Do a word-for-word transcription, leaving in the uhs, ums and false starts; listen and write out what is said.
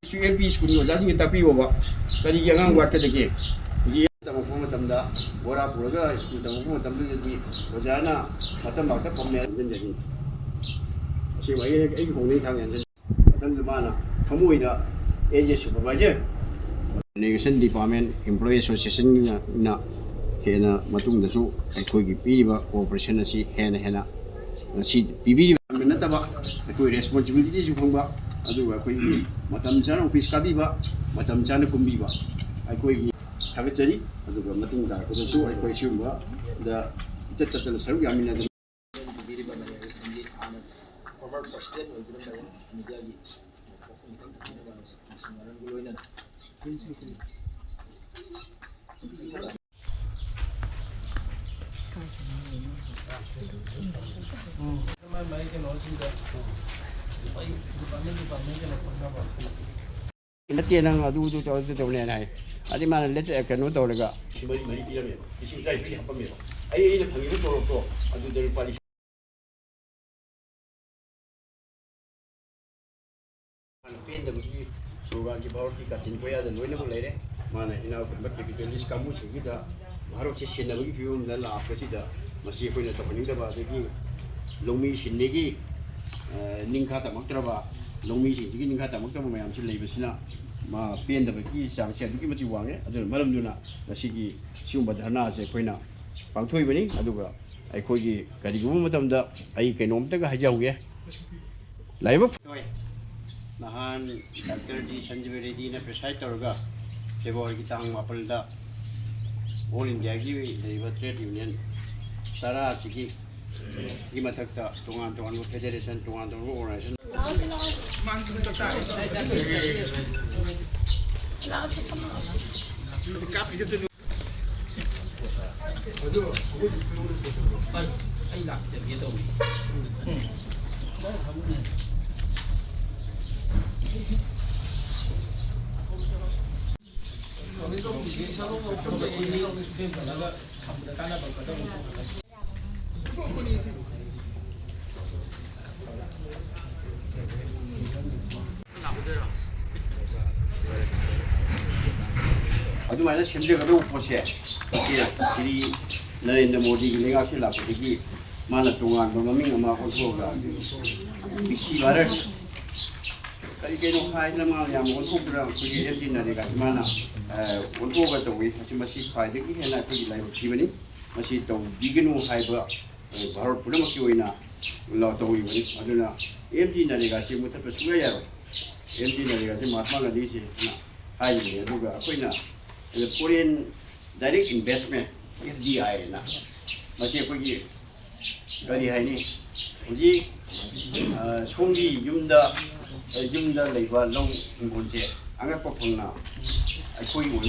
C L P ꯁ꯭ꯀꯨꯜꯒꯤ ꯑꯣꯖꯥꯁꯤꯡꯅ ꯇꯥꯛꯄꯤꯌꯣꯕ꯫ ꯀꯔꯤꯒꯤ ꯑꯉꯥꯡ ꯋꯥꯠꯀꯗꯒꯦ? ꯍꯧꯖꯤꯛ ꯇꯝꯃꯛꯄ ꯃꯇꯝꯗ, ꯕꯣꯔꯥ ꯄꯨꯔꯒ ꯁ꯭ꯀꯨꯜ ꯇꯝꯃꯛꯄ ꯃꯇꯝꯗꯨꯗꯗꯤ ꯑꯣꯖꯥꯅ ꯃꯇꯝ ꯉꯥꯛꯇ ꯐꯝꯃꯦ ꯍꯥꯏꯅ ꯍꯟꯖꯤꯟꯖꯈꯤ꯫ ꯑꯁꯦꯡꯕ ꯑꯩ, ꯑꯩꯒꯤ ꯈꯣꯡꯅꯤꯡ ꯊꯥꯡ ꯌꯥꯟꯖꯟ-, ꯃꯇꯝꯗ ꯃꯥꯅ ꯊꯃꯣꯏꯗ, as a supervisor, Education Department Employee Association ꯅ ꯍꯦꯟꯅ ꯃꯇꯨꯡꯗꯁꯨ ꯑꯩꯈꯣꯏꯒꯤ ꯄꯤꯔꯤꯕ cooperation ꯑꯁꯤ ꯍꯦꯟꯅ ꯍꯦꯟꯅ ꯉꯁꯤ ꯄꯤꯕꯤꯔꯤꯕ ꯅꯠꯇꯕ, ꯑꯩꯈꯣꯏ responsibility ꯁꯨ ꯈꯪꯕ, ꯑꯗꯨꯒ ꯑꯩꯈꯣꯏꯒꯤ ꯃꯇꯝ ꯆꯥꯅ office ꯀꯥꯕꯤꯕ, ꯃꯇꯝ ꯆꯥꯅ ꯀꯨꯝꯕꯤꯕ, ꯑꯩꯈꯣꯏꯒꯤ ꯊꯥꯒꯠꯆꯔꯤ꯫ ꯑꯗꯨꯒ ꯃꯇꯨꯡ ꯇꯥꯔꯛꯄꯗꯁꯨ ꯑꯩꯈꯣꯏ ꯁꯤꯒꯨꯝꯕꯗ ꯏꯆꯠ ꯆꯠꯇꯅ ꯁꯔꯨꯛ ꯌꯥꯃꯤꯟꯅꯗꯅ ꯄꯤꯕꯤꯔꯤꯕ ꯃꯌꯥꯝ ꯑꯁꯤꯒꯤ ꯍꯥꯟꯅ former president ꯑꯣꯏꯕꯤꯔꯝꯕ ꯃꯤꯗꯤꯌꯥꯒꯤ ꯋꯥꯐꯝ ꯈꯤꯇꯪ ꯊꯝꯖꯅꯕ ꯃꯁꯤ ꯃꯔꯝꯒ ꯂꯣꯏꯅꯅ ꯅꯠꯇꯦ, ꯅꯪ ꯑꯗꯨ ꯑꯗꯨ ꯇꯧꯔꯁꯨ ꯇꯧꯅꯦꯅ ꯍꯥꯏ꯫ ꯑꯗꯩ ꯃꯥꯅ ꯂꯦꯇꯔ ꯀꯩꯅꯣ ꯇꯧꯔꯒ ꯂꯤꯁꯤꯡ ꯃꯔꯤ ꯃꯔꯤ ꯄꯤꯔꯝꯃꯦꯕ, ꯂꯤꯁꯤꯡ ꯇꯔꯥꯅꯤꯊꯣꯏ ꯍꯥꯞꯄꯝꯃꯦꯕ꯫ ꯑꯩ ꯑꯩꯅ ꯐꯪꯉꯤꯕ ꯇꯣꯂꯣꯞꯇꯣ ꯑꯗꯨꯗ ꯂꯨꯄꯥ ꯂꯤꯁꯤꯡ ꯄꯦꯟꯗꯕꯒꯤ ꯁ꯭ꯂꯣꯒꯥꯟꯁꯤ ꯚꯥꯔꯠꯀꯤ ꯀꯥꯆꯤꯟ ꯀꯣꯌꯥꯗ ꯂꯣꯏꯅꯃꯛ ꯂꯩꯔꯦ꯫ ꯃꯥꯅ ꯏꯅꯥꯛ ꯈꯨꯟꯕ capitalist ꯀꯥꯡꯕꯨꯁꯤꯡꯁꯤꯗ ꯚꯥꯔꯠꯁꯦ ꯁꯤꯟꯅꯕꯒꯤ ꯐꯤꯕꯝꯗ ꯂꯥꯛꯄꯁꯤꯗ ꯃꯁꯤ ꯑꯩꯈꯣꯏꯅ ꯇꯧꯍꯟꯅꯤꯡꯗꯕ, ꯑꯗꯒꯤ ꯂꯧꯃꯤ ꯁꯤꯟꯕꯒꯤ, ꯑ, ꯅꯤꯡꯈꯥ ꯇꯝꯃꯛꯇ꯭ꯔꯕ, ꯂꯧꯃꯤꯁꯤꯡꯁꯤꯒꯤ ꯅꯤꯡꯈꯥ ꯇꯝꯃꯛꯇꯕ ꯃꯌꯥꯝꯁꯤ ꯂꯩꯕꯁꯤꯅ ꯃꯥ ꯄꯦꯟꯗꯕꯒꯤ ꯆꯥꯡꯁꯦ ꯑꯗꯨꯛꯀꯤ ꯃꯇꯤꯛ ꯋꯥꯡꯉꯦ꯫ ꯑꯗꯨꯅ ꯃꯔꯝꯗꯨꯅ ꯉꯁꯤꯒꯤ ꯁꯤꯒꯨꯝꯕ ꯙꯔꯅꯥꯁꯦ ꯑꯩꯈꯣꯏꯅ ꯄꯥꯡꯊꯣꯛꯏꯕꯅꯤ꯫ ꯑꯗꯨꯒ ꯑꯩꯈꯣꯏꯒꯤ ꯀꯔꯤꯒꯨꯝꯕ ꯃꯇꯝꯗ ꯑꯩ ꯀꯩꯅꯣꯝꯇꯒ ꯍꯥꯏꯖꯍꯧꯒꯦ꯫ ꯂꯥꯏꯕꯛ ꯍꯣꯏ꯫ ꯅꯍꯥꯟ ꯗꯥꯛꯇꯔ ꯖꯤ ꯁꯟꯖꯤꯕ ꯔꯦꯗꯤꯅ preside ꯇꯧꯔꯒ ꯐꯦꯕ꯭ꯔꯨꯋꯥꯔꯤꯒꯤ ꯇꯥꯡ ꯃꯥꯄꯜꯗ All Indiaꯒꯤ ꯂꯩꯔꯤꯕ trade union ꯇꯔꯥ ꯑꯁꯤꯒꯤ ꯒꯤ ꯃꯊꯛꯇ ꯇꯣꯉꯥꯟ ꯇꯣꯉꯥꯟꯕ federation, ꯇꯣꯉꯥꯟ ꯇꯣꯉꯥꯟꯕ organization ꯑꯗꯨꯃꯥꯏꯅ ꯁꯦꯝꯖꯒꯗꯧꯕ ꯄꯣꯠꯁꯦ, ꯁꯤ ꯁ꯭ꯔꯤ ꯅꯔꯦꯟꯗ꯭ꯔ ꯃꯣꯗꯤꯒꯤ ꯂꯩꯉꯥꯛꯁꯤ ꯂꯥꯛꯄꯗꯒꯤ ꯃꯥꯅ ꯇꯣꯉꯥꯟꯕ ꯃꯃꯤꯡ ꯑꯃ ꯑꯣꯟꯊꯣꯛꯑꯒ ꯕꯤꯛꯁꯤ ꯚꯥꯔꯠ ꯀꯔꯤ ꯀꯩꯅꯣ ꯍꯥꯏꯗꯅ ꯃꯥ ꯌꯥꯝ ꯑꯣꯟꯊꯣꯛꯇꯅ ꯑꯩꯈꯣꯏꯒꯤ ꯑꯦꯝ ꯖꯤ ꯅꯔꯦꯒꯥꯁꯤ ꯃꯥꯅ, ꯑ, ꯑꯣꯟꯊꯣꯛꯑꯒ ꯇꯧꯏ꯫ ꯃꯁꯤ, ꯃꯁꯤ ꯈ꯭ꯋꯥꯏꯗꯒꯤ ꯍꯦꯟꯅ ꯑꯩꯈꯣꯏꯒꯤ ꯂꯥꯏꯕꯛ ꯊꯤꯕꯅꯤ꯫ ꯃꯁꯤ ꯇꯧꯕꯤꯒꯅꯨ ꯍꯥꯏꯕ, ꯑ, ꯚꯥꯔꯠ ꯄꯨꯝꯅꯃꯛꯀꯤ ꯑꯣꯏꯅ ꯂ-, ꯇꯧꯔꯤꯕꯅꯤ꯫ ꯑꯗꯨꯅ ꯑꯦꯝ ꯖꯤ ꯅꯔꯦꯒꯥꯁꯤ ꯃꯨꯊꯠꯄ ꯁꯨꯡꯌꯥ ꯌꯥꯔꯣꯏ꯫ ꯑꯦꯝ ꯖꯤ ꯅꯔꯦꯒꯥꯁꯤ ꯃꯍꯥꯇꯃꯥ ꯒꯥꯟꯙꯤꯁꯤꯅ ꯍꯥꯏꯔꯤꯕꯅꯤ꯫ ꯑꯗꯨꯒ ꯑꯩꯈꯣꯏꯅ foreign direct investment, F D I ꯍꯥꯏꯅ, ꯃꯁꯤ ꯑꯩꯈꯣꯏꯒꯤ ꯀꯔꯤ ꯍꯥꯏꯅꯤ, ꯍꯧꯖꯤꯛ, ꯑ, ꯁꯣꯝꯒꯤ ꯌꯨꯝꯗ, ꯑ, ꯌꯨꯝꯗ ꯂꯩꯕ ꯂꯧ ꯍꯤꯡꯒꯣꯜꯁꯦ ꯑꯉꯛꯄ ꯐꯪꯅ ꯑꯩꯈꯣꯏꯒꯤ ꯑꯣꯏꯅ